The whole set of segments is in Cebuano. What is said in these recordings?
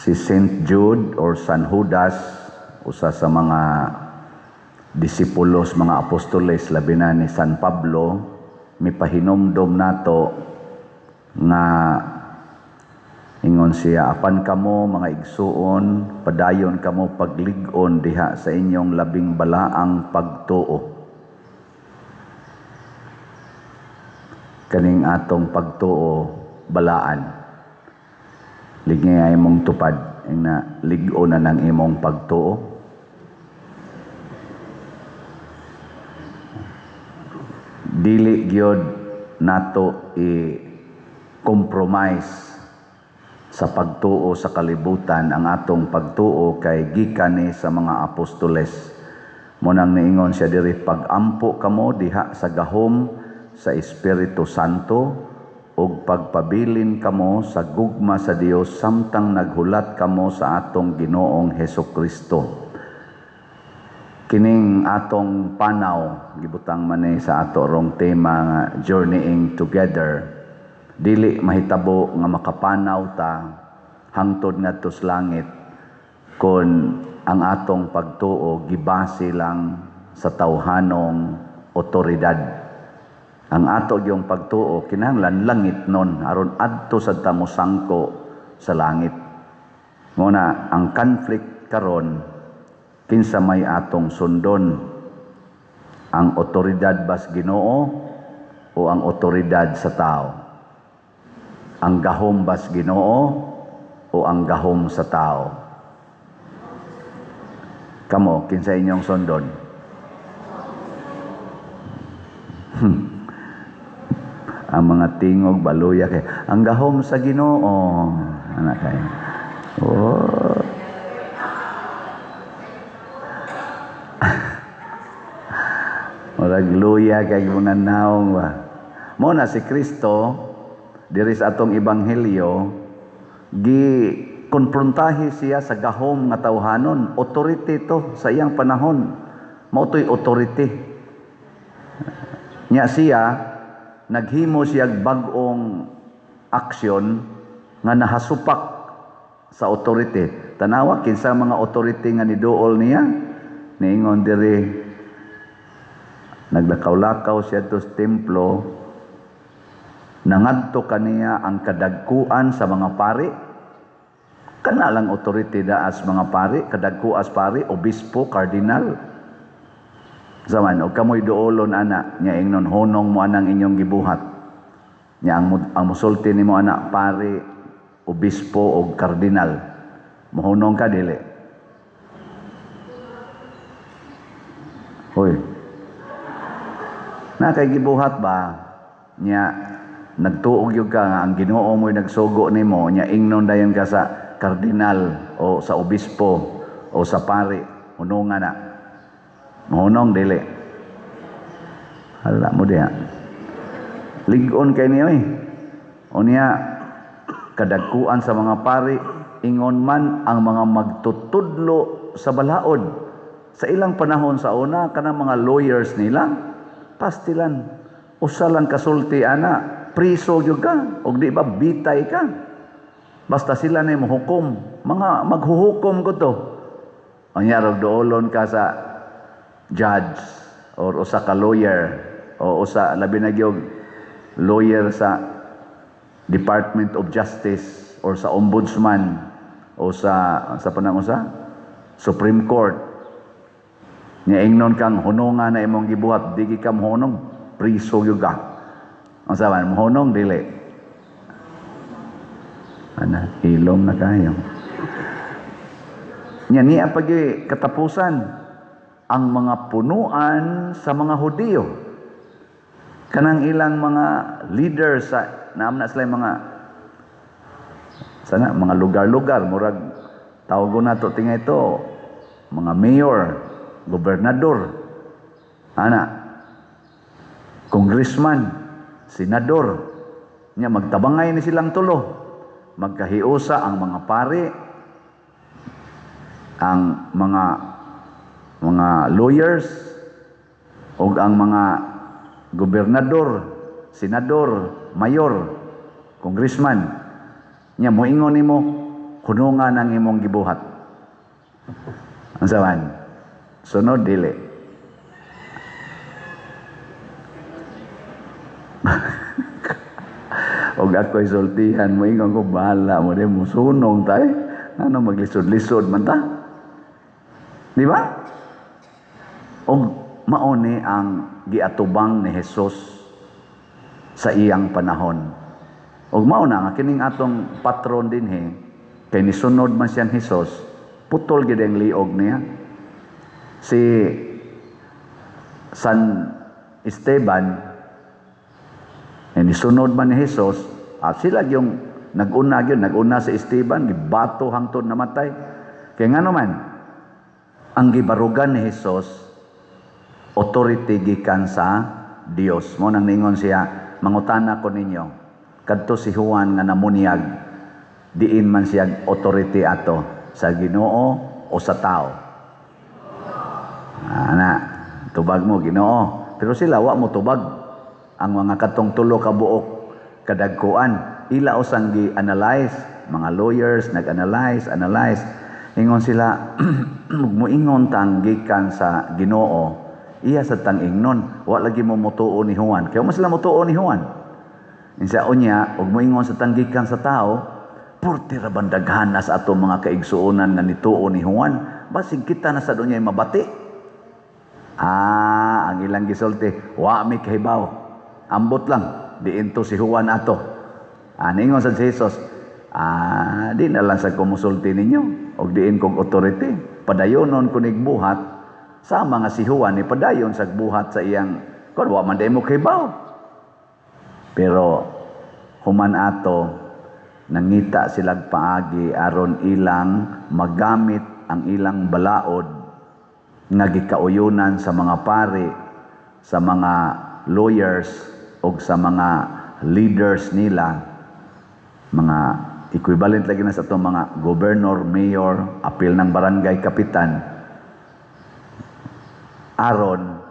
Si Saint Jude or San Judas, usa sa mga disipulos, mga apostoles, labi na ni San Pablo, mipahinumdom nato nga ingon siya, "Apan kamo, mga igsuon, padayon kamo paglig-on diha sa inyong labing balaang pagtuo." Kaning atong pagtuo balaan. Ligay imong tupad na lig-on na ng imong pagtuo. Dili gyud nato i-compromise sa pagtuo sa kalibutan ang atong pagtuo kay gikan ni sa mga apostoles. Mo nang niingon siya diri, "Pagampo kamo diha sa gahom sa Espiritu Santo ug pagpabilin kamo sa gugma sa Dios samtang naghulat kamo sa atong Ginoong Hesukristo." Kining atong panaw, gibutang man ni sa ato rong tema nga journeying together, dili mahitabo nga makapanaw ta hangtod ngadto sa langit kon ang atong pagtuo gibase lang sa tawhanong otoridad. Ang ato gyung pagtuo kinahanglan langit nun aron adto sad ta mosangko sa langit. Mo na ang conflict karon, kinsa may atong sundon? Ang otoridad bas Ginoo o ang otoridad sa tao? Ang gahom bas Ginoo o ang gahom sa tao? Kamo, kinsa inyong sundon? Ang mga tingog baluya kay ang gahom sa Ginoo. Ana kay. Oh. Murag luya kay munanawong ba. Mo na si Kristo diri sa atong ebanghelyo, gi konfrontahi siya sa gahom nga tawhanon, authority to sa iyang panahon. Mao to'y authority. Nya siya naghimo siya bag-ong aksyon nga nahasupak sa authority. Tanawa kinsa mga authority nga niduol niya. Niingon diri, naglakaw-lakaw siya to sa templo, nangadto kaniya ang kadagkuan sa mga pari. Kana lang authority daas mga pari, kadagkuas pari, obispo, kardinal. Zaman og kamoy duolon ana, nya ingnon, "Hunong mo anang inyong gibuhat." Nya ang musulti nimo ana pari, obispo og kardinal. Mohunong ka dili? Hoy. Na kay gibuhat ba nya nagtuog gyud ka nga ang Ginoo mo'y nagsugo nimo, nya ingnon dayon ka sa kardinal o sa obispo o sa pari, hununga na. Mohunong dili? Hala mo diha. Lig-on kay niyo eh. O niya, kadagkuan sa mga pari, ingon man ang mga magtutudlo sa balaod. Sa ilang panahon sa una, kanang mga lawyers nila, pastilan, usa lang kasulti ana, priso gyud ka, og di ba bitay ka. Basta sila na mohukom, mga maghuhukom ko to. Unya rog duolon ka sa judge or usa ka lawyer o usa labi na gyud lawyer sa Department of Justice or sa ombudsman o sa panang usa Supreme Court. Nya ingnon kang hununga na imong gibuhat, di ka mohunong, priso gyud ka. Ang saban, mohunong dili? Ana, ilong na kayo. Nya niya pagi katapusan ang mga punuan sa mga Hudiyo. Kanang ilang mga leaders sa naam na sila mga sana mga lugar-lugar, murag tawagon nato tinga ito mga mayor, gobernador, ana, congressman, senador. Nya magtabangay ni silang tulo. Magkahiusa ang mga pari, ang mga lawyers ug ang mga gobernador, senador, mayor, congressman. Nya moingon nimo, Hunungan ang imong gibuhat. Unsa man? Sunod, dili? Og ako'y sultihan mo, ingon ko, bahala mo di mo sunong tay. Ano maglisod-lisod man ta? Di ba? Og mauni ang giatubang ni Jesus sa iyang panahon. Og mao na nga kining atong patron dinhi kay nisunod man siyang Hesus, putol gid ang liog niya. Si San Esteban eh, nisunod man ni Jesus, at sila yung nag-una gyud, nag-una si Esteban, gibato hangtod namatay. Kay ngano man, ang gibarugan ni Jesus, authority gikan sa Dios. Mo nang ningon siya, "Mangutana ko ninyo, kadto si Juan nga namunyag, diin man siya authority ato, sa Ginoo o sa tao?" Ana, tubag mo, Ginoo. Pero sila wa mo tubag. Ang mga katong tulo ka buok kadagkuan, ila usang gi-analyze, mga lawyers nag-analyze, analyze. Ingon sila, muingon tang gikan sa Ginoo, iya sa tang ingnon, wa lagi mo mutuo ni Juan. Kaya mo sila mutuo ni Juan. Insa unya, ug moingon sa tang gikan sa tao, purti ra ban daghan na sa ato mga kaigsuonan nga nituo ni Juan, basig kita na sa dunya mabati. Ah, ang ilang gisulti, wa mi kahibaw. Ambot lang, diin to si Juan ato. Ah, ningon sa Jesus, di na lang sa kumusulti ninyo, og diin kog authority. Padayonon ko buhat, sa mga si Juan ni padayon sa buhat sa iyang, kon wa man mo kahibaw. Pero human ato, nangita silag paagi aron ilang magamit ang ilang balaod nga gikauyunan sa mga pari, sa mga lawyers o sa mga leaders nila, mga equivalent lagi na sa itong mga governor, mayor, apil ng barangay kapitan, aron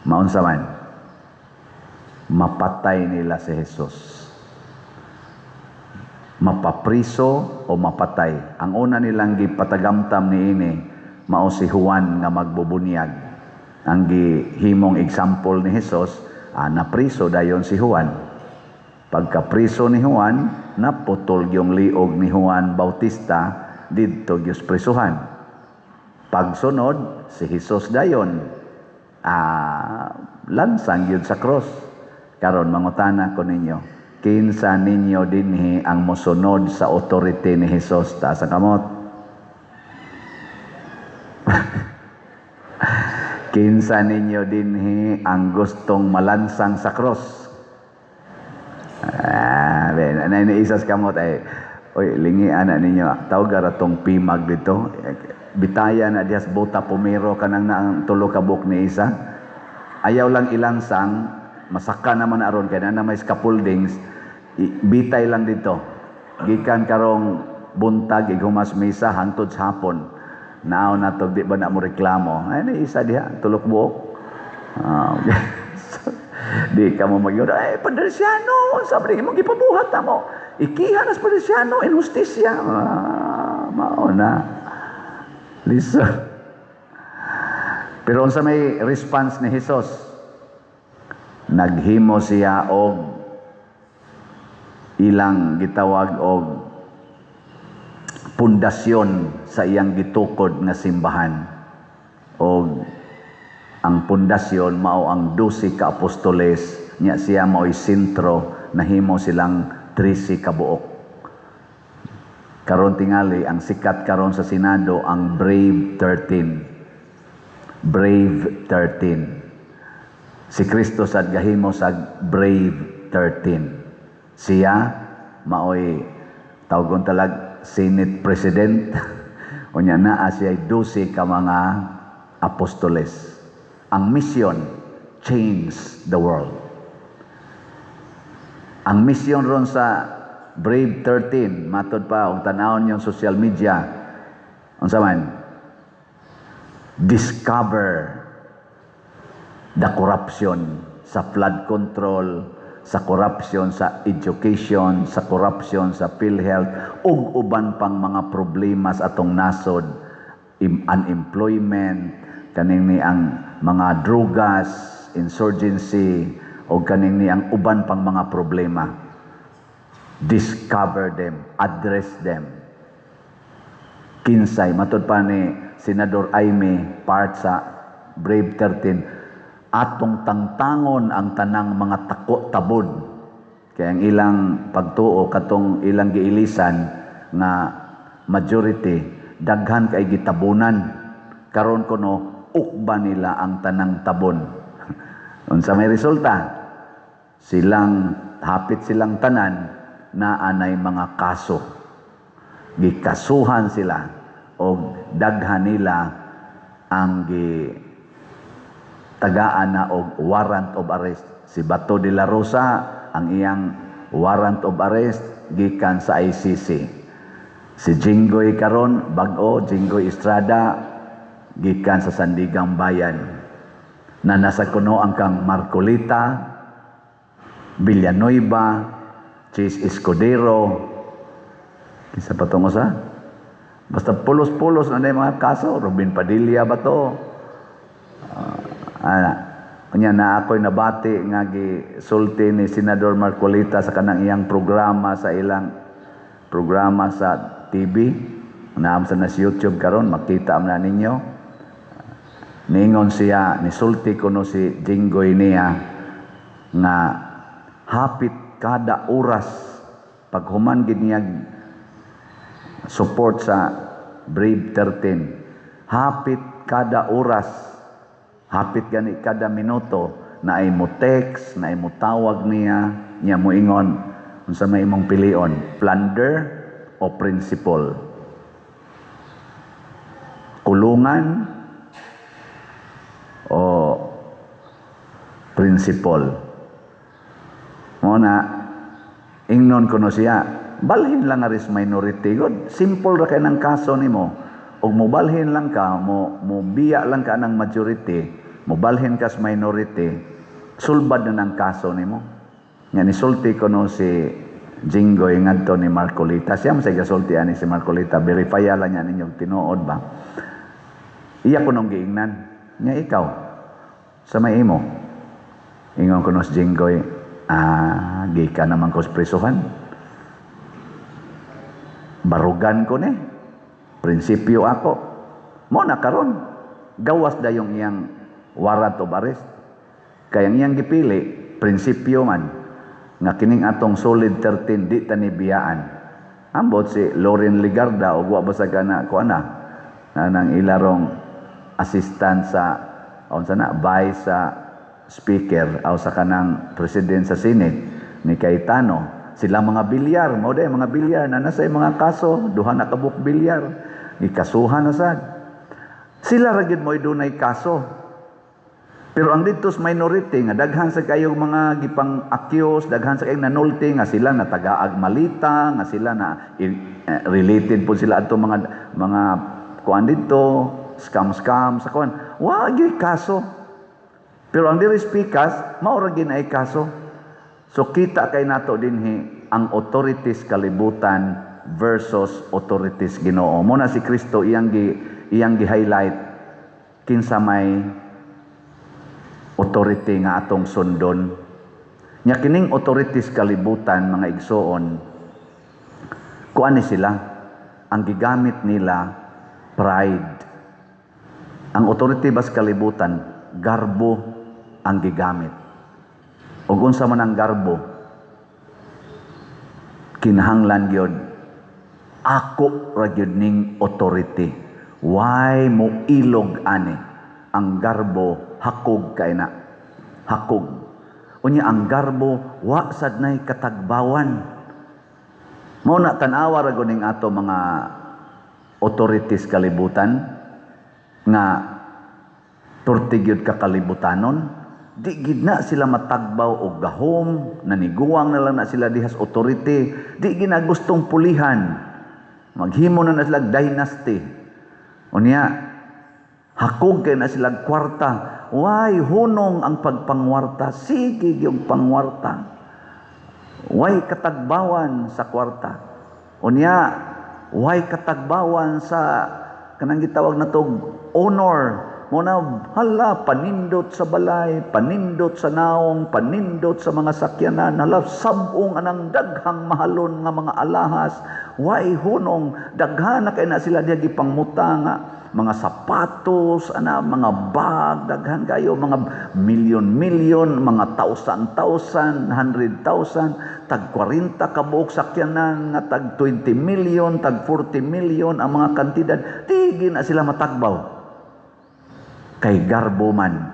maunsa man, mapatay nila si Jesus. Mapapriso o mapatay. Ang una nilang gipatagamtam niini mao si Juan nga magbubunyag. Ang gihimong example ni Jesus, napriso dayon si Juan. Pagkapriso ni Juan, naputol yung liog ni Juan Bautista didto gyud prisuhan. Pagsunod si Jesus dayon, lansang gyud sa cross. Karon mangutana ko ninyo, kinsa ninyo dinhi ang mosunod sa authority ni Jesus? Taas ang kamot. Kinsa ninyo dinhi ang gustong malansang sa cross? Ah, ben, anay ni isas kamot ay, oy, lingi ana ninyo, tawag ra tong pimag dito. Bitaya na dihas bota pumero kanang na ang tulo ka buok ni isa. Ayaw lang ilansang, masaka naman aron kay na may scaffoldings, bitay lang dito. Gikan karong buntag ighumas misa hangtod sa hapon. Naaw na to, di ba na mo reklamo? Ay, na isa diha, tulok buok. Okay. So, di ka mo mag ay, Padersiano, sabi mo, gipabuhat na mo. Ikiha na sa Padersiano, inhustisya. Mao na. Lisa. Pero unsa may response ni Jesus? Naghimo siya og ilang gitawag og pundasyon sa iyang gitukod nga simbahan. Og ang pundasyon mao ang 12 ka apostoles, nya siya mao'y sentro, nahimo silang 13 ka buok. Karon tingali ang sikat karon sa Senado ang Brave 13. Brave 13. Si Kristo sad gahimo sa Brave 13. Siya maoy tawgon talag Senate President. Unya naa siya 12 ka mga apostoles. Ang mission, change the world. Ang mission ron sa Brave 13, matod pa og tan-awon yung social media, unsa man? Discover the corruption sa flood control, sa corruption sa education, sa corruption sa PhilHealth, ug uban pang mga problema sa atong nasod, unemployment, kaning ni ang mga drugas, insurgency, o kaning ni ang uban pang mga problema. Discover them, address them. Kinsay, matud pa ni Senador Imee, part sa Brave 13, atong tangtangon ang tanang mga tako tabon. Kaya ang ilang pagtuo, katong ilang giilisan nga majority, daghan kay gitabunan. Karon kuno ukba nila ang tanang tabon. Unsa may resulta? Silang hapit silang tanan na anay mga kaso. Gikasuhan sila og daghan nila ang gi tagaan na og warrant of arrest. Si Bato de la Rosa, ang iyang warrant of arrest gikan sa ICC. Si Jinggoy karon bag-o, Jinggoy Estrada, gikan sa Sandiganbayan. Na nasa kuno ang kang Marcoleta, Villanueva, Chiz Escudero, kinsa pa tong usa? Basta pulos-pulos na yung mga kaso. Robin Padilla ba to? Ana. Unya na ako'y nabati nga gisulti ni Senador Marcoleta sa kanang iyang programa, sa ilang programa sa TV. Naam sa nas YouTube karon, makita man na ninyo. Ningon siya, nisulti kuno si Jinggoy niya nga hapit kada oras paghuman gid niya support sa Brave 13, hapit kada oras, hapit gani kada minuto, na ay mo text, na ay mo tawag niya, niya moingon, "Unsa may imong pilion, plunder o principle, kulungan o principle?" Mo na ingnon kuno siya, balhin lang nga ris minority god, simple ra kay ng kaso nimo. Ug mobalhin lang ka, mo mo biya lang ka ng majority, mobalhin ka sa minority, sulbad na ng kaso nimo. Nga nisulti kuno si Jinggoy ngadto ni Marcoleta. Siya man sa gasulti ani si Marcoleta, verify lang niya ninyo tinuod ba. Iya kunong giingnan nya, "Ikaw, sa may imo?" Ingon kuno si Jinggoy, "Ah, gikan naman ko sa prisuhan. Barugan ko ni. Prinsipyo ako." Mo na karon gawas dayong iyang warrant of arrest. Kaya ang iyang gipili, prinsipyo man nga kining atong solid 13 di ta ni biyaan. Ambot si Loren Legarda og wa ba sa kana kuan na na nang ilarong assistant sa unsa na, vice sa speaker o sa kanang president sa Senate ni Cayetano. Sila mga Villar, mao day mga Villar na nasa mga kaso, duha na kabuk Villar gikasuhan na sad. Sila ra gyud mo'y dunay kaso, pero ang dito sa minority nga daghan sa kayong mga gipang accuse, daghan sa kayong nanulti nga sila na tagaag malita, nga sila na related po sila adto mga kuan dito, scam scam sa kuan. Wa gyud kaso. Pero ang diri speakers, mao ra gyud ay kaso. So kita kay nato dinhi ang authorities kalibutan versus authorities Ginoo. Mo na si Kristo iyang gi-highlight kinsa may authority nga atong sundon. Nya kining authorities kalibutan, mga igsoon, kuan ni sila, ang gigamit nila pride. Ang authority bas kalibutan, garbo ang gigamit. Ug unsa man ang garbo? Kinahanglan gyud ako ra gyud ning authority. Why mo ilog ani? Ang garbo hakog kay na. Hakog. Unya ang garbo wa sad nay katagbawan. Mao na tan-awa ra gud ning ato mga authorities kalibutan nga turti gyud ka kalibutanon, di gid na sila matagbaw og gahom, naniguwang na lang na sila dihas authority, di gid na gustong pulihan, maghimo na na sila dynasty. Unya hakog kay na sila kwarta, why hunong ang pagpangwarta, sige yung pangwarta. Way katagbawan sa kwarta. Unya, way katagbawan sa kanang gitawag natog honor. Mo na hala, panindot sa balay, panindot sa naong, panindot sa mga sakyanan, hala, sabong anang daghang mahalon nga mga alahas, way hunong, daghan na kay na sila diha gipangmuta nga mga sapatos, ana, mga bag, daghan kayo, mga milyon-milyon, mga thousand-thousand, 100,000, tag 40 ka buok sakyanan nga tag 20 million, tag 40 million ang mga kantidad, tigi na sila matagbaw. Kay garbo man.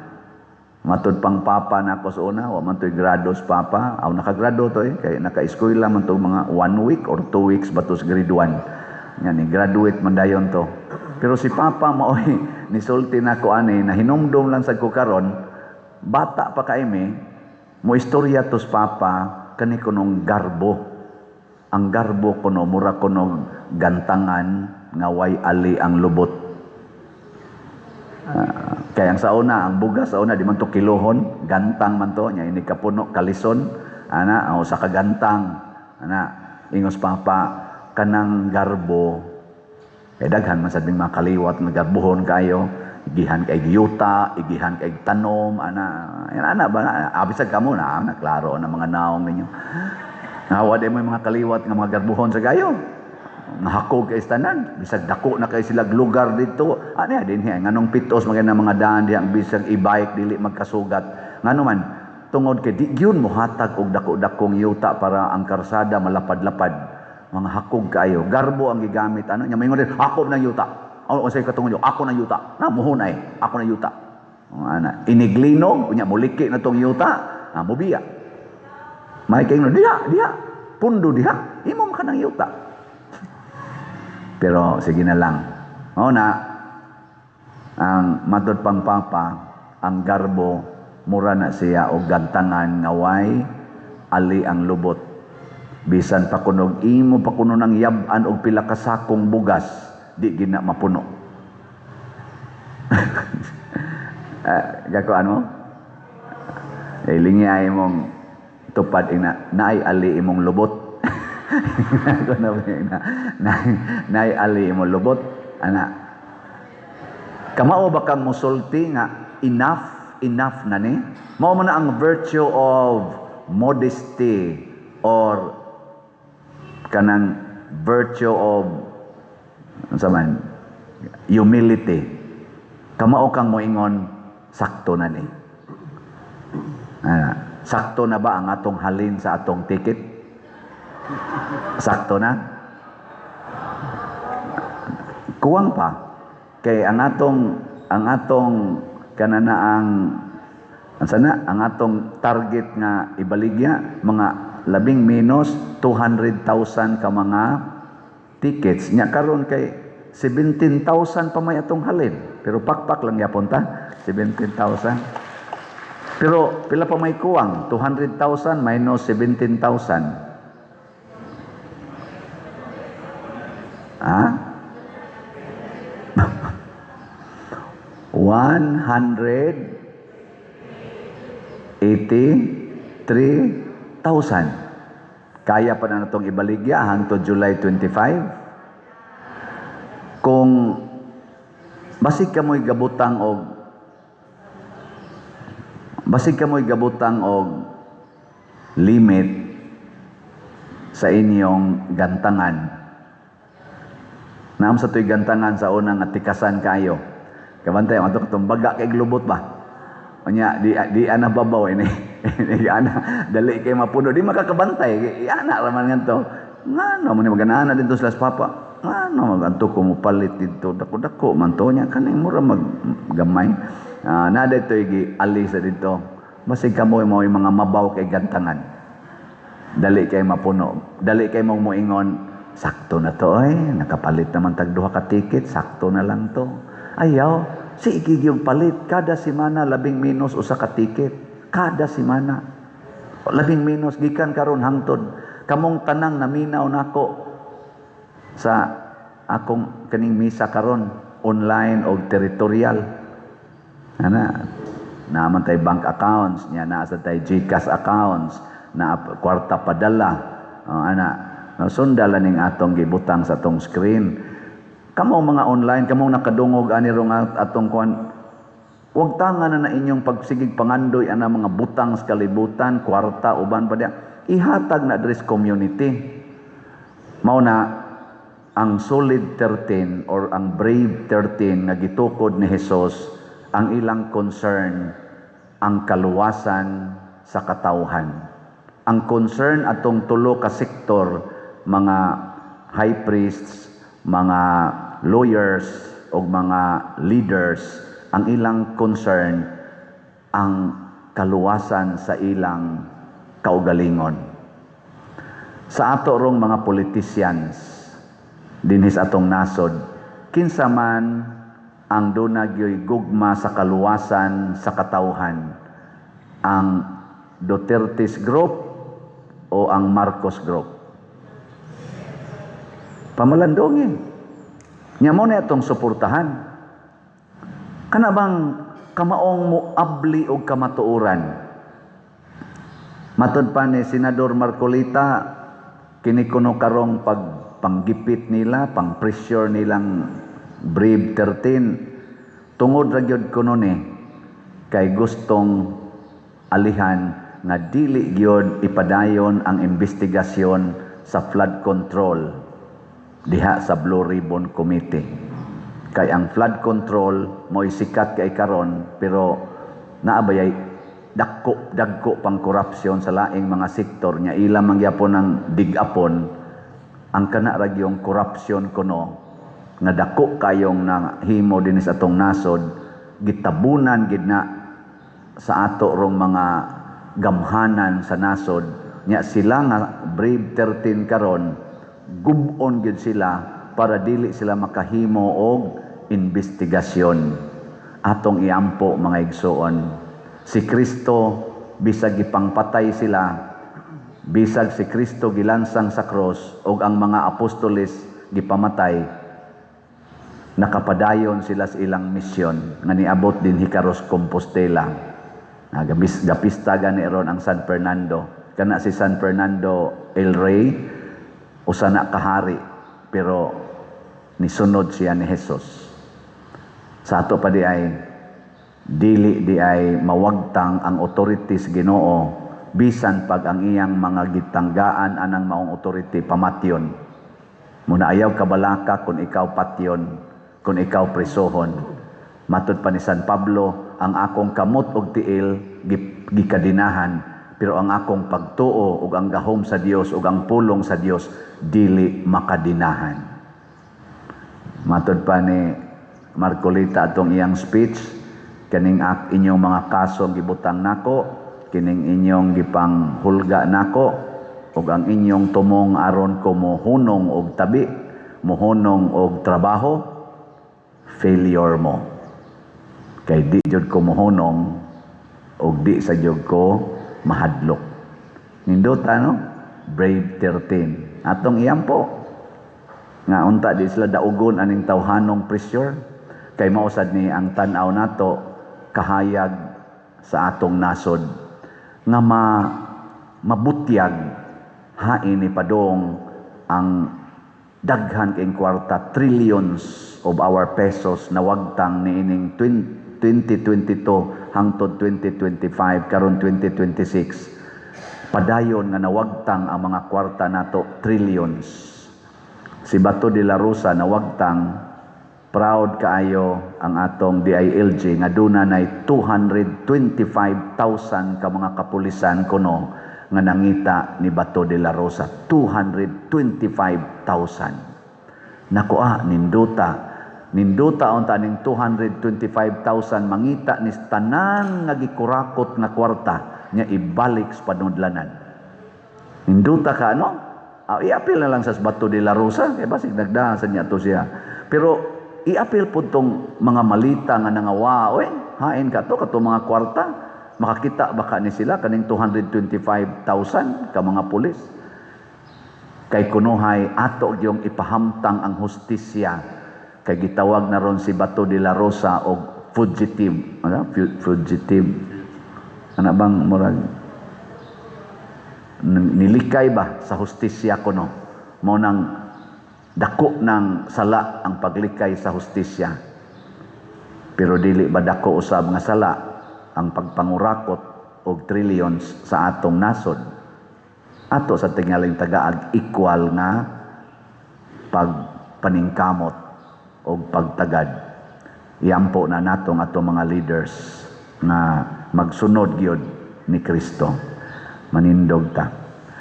Matud pang papa na ako sa una, wa man to'y grados papa. Aw, nakagrado to eh, kay naka-eskwela man to mga 1 week or 2 weeks batos grade 1. Yan, graduate man dayon to. Pero si papa maoy nisulti na ko ani, na hinumdum lang sad ko karon, bata pa kay mi, mo istorya tos papa kani kunong garbo. Ang garbo kuno mura kuno gantangan nga way ali ang lubot. Kaya ang sa una, ang bugas sa una, di man to kilohon, gantang man to, nya ini kapuno, kalison, ana, o sa kagantang, ana, ingos papa, kanang garbo, kay daghan man sad mga kaliwat nga garbohon kayo, igihan kay giyuta, igihan kay tanom, ana, yan, ana ba, abisag kamo na, ana, klaro na mga naong ninyo. Nawa di mo yung mga kaliwat nga mga garbohon sa gayo. Nahakog kay tanan, bisag dako na kay sila lugar dito. Ano ya dinhi nganong pitos mga mga daan diha, bisag e-bike dili magkasugat. Ngano man tungod kay di gyud mohatag og dako-dakong yuta para ang karsada malapad-lapad. Mga hakog kaayo, garbo ang gigamit ano nya moingon din, ako ng yuta. Ano unsay katungod nyo? Ako ng yuta. Na muhunay, ako ng yuta. Ana, iniglinog unya moliki na tong yuta, na mobiya. May kay diha, diha, pundo diha, imo man kanang yuta. Pero sige na lang. Mao na ang matod pang papa, ang garbo mura na siya og gantangan nga way ali ang lubot. Bisan pa kunog imo pa kuno nang yab-an og pila ka sakong bugas, di gina mapuno. Gakuan mo? Eh, lingi ay imong tupad ina, naay ali imong lubot. Naay ali imong lubot, ana. Kamao ba kang musulti nga enough, enough na ni? Mao man na ang virtue of modesty or kanang virtue of unsa man, humility. Kamao kang moingon sakto na ni. Ana, sakto na ba ang atong halin sa atong ticket? Sakto na? Kuwang pa. Kay ang atong kanana ang sana ang atong target nga ibaligya mga labing menos 200,000 ka mga tickets. Nya karon kay 17,000 pa may atong halin. Pero pakpak lang yapon ta, 17,000. Pero pila pa may kuwang? 200,000 minus 17,000. Ha? 183,000. Kaya pa na natong ibaligya hangtod July 25. Kung basig kamoy gabutang og basig kamoy gabutang og limit sa inyong gantangan. Naam sa to'y gantangan sa unang nga tikasan kayo. Kabantay, ang ato katong baga kay glubot ba? Unya, di ana babaw ini. Di ana, dali kay mapuno. Di makakabantay. Ana raman nga to. Ngano, man ni maganana dito sila sa papa. Ngano, maganto ko mo palit dito. Dako-dako, man to niya. Kaning mura maggamay. Na dito igi ali sa dito. Masig kamo mo yung mga mabaw kay gantangan. Dali kay mapuno. Dali kay mong moingon. Sakto na to ay. Nakapalit naman tag duha ka ticket. Sakto na lang to. Ayaw, sige yung palit. Kada semana, labing minus usa ka ticket. Kada semana. Labing minus, gikan karon hangtod. Kamong tanang naminaw nako sa akong kaning misa karon, online o territorial. Ana, naaman tay bank accounts, niya naa sa tay GCash accounts, Na kwarta padala. Oh, ana, no, sundala ning atong gibutang sa atong screen. Kamo mga online, kamo nakadungog ani rong atong kuan, wag tanga na na inyong pagsigig pangandoy ana mga butang sa kalibutan, kwarta, uban pa diya. Ihatag na diri sa community. Mao na ang Solid 13 or ang Brave 13 nga gitukod ni Jesus, ang ilang concern ang kaluwasan sa katawhan. Ang concern atong tulo ka sektor, mga high priests, mga lawyers o mga leaders, ang ilang concern ang kaluwasan sa ilang kaugalingon. Sa ato rong mga politicians dinhi sa atong nasod, kinsa man ang duna gyoy gugma sa kaluwasan sa katawhan, ang Duterte's group o ang Marcos group? Pamalandungi. Nya mo na atong suportahan. Kana bang kamaong moabli og kamatuoran? Matud pa ni Senador Marcoleta, kini kuno karong pag panggipit nila, pang pressure nilang Brave 13, tungod ra gyud kuno ni kay gustong alihan nga dili gyud ipadayon ang investigasyon sa flood control diha sa Blue Ribbon Committee. Kay ang flood control mo'y sikat kay karon, pero naabayay dagko dagko pang korupsyon sa laing mga sektor nya ila man gyapon ang dig-upon ang kana ra gyung korupsyon kuno nga dako kayong nahimo dinhi sa atong nasod. Gitabunan gid na sa ato rong mga gamhanan sa nasod nya. Sila nga Brave 13 karon, gub-on gyud sila para dili sila makahimo og investigasyon. Atong iampo, mga igsoon, si Kristo, bisag gipangpatay sila, bisag si Kristo gilansang sa cross ug ang mga apostoles gipamatay, nakapadayon sila sa ilang misyon nga niabot dinhi karos Compostela. Gapista gani ron ang San Fernando. Kana si San Fernando El Rey, usa na kahari, pero nisunod siya ni Jesus. Sa ato pa di ay dili di ay mawagtang ang authorities Ginoo, bisan pag ang iyang mga gitanggaan anang maong authority pamatyon. Muna ayaw kabalaka kung ikaw patyon, kung ikaw presohon. Matud pa ni San Pablo, "Ang akong kamot og tiil gikadinahan, pero ang akong pagtuo ug ang gahom sa Dios ug ang pulong sa Dios dili makadinahan." Matud pa ni Marcoleta atong iyang speech, kaning inyong mga kaso gibutang nako, kining inyong gipang hulga nako, ug ang inyong tumong aron ko mohunong og tabi, mohunong og trabaho, failure mo. Kay di jud ko mohunong ug di sa jud ko mahadlok. Nindota, no? Brave 13. Atong iyampo nga unta di sila daugon aning tawhanong pressure, kay mausad ni ang tan-aw nato kahayag sa atong nasod nga mabutyag hain ni padong ang daghan kayong kwarta, trillions of our pesos nawagtang niining 2022 hangtod 2025, karon 2026, padayon nga nawagtang ang mga kwarta nato, trillions. Si Bato de la Rosa nawagtang. Proud kaayo ang atong DILG nga duna nay 225,000 ka mga kapulisan kuno nga nangita ni Bato de la Rosa, 225,000. Nako ah, nindota, nindota unta ning 225,000 mangita ni tanan nga gikurakot nga kwarta nya ibalik sa panudlanan. Nindota ka, no? Ah, iapil na lang sa Bato de la Rosa kay basig nagdahan sa niya to siya, pero iapil pud tong mga malita nga nangawa oy, hain ka to kato mga kwarta. Makakita baka ni sila kaning 225,000 ka mga pulis? Kay kunuhay ato gyung ipahamtang ang hustisya, kay gitawag na ron si Bato de la Rosa og fugitive. Ano fugitive, ana bang murag Nilikay ba sa hustisya kuno? Mao nang dako ng sala ang paglikay sa hustisya. Pero dili ba dako usab nga sala ang pagpangurakot og trillions sa atong nasod? Ato sa tingaling tagaag equal nga pagpaningkamot og pagtagad. Iampo na natong atong mga leaders nga magsunod gyud ni Kristo. Manindog ta.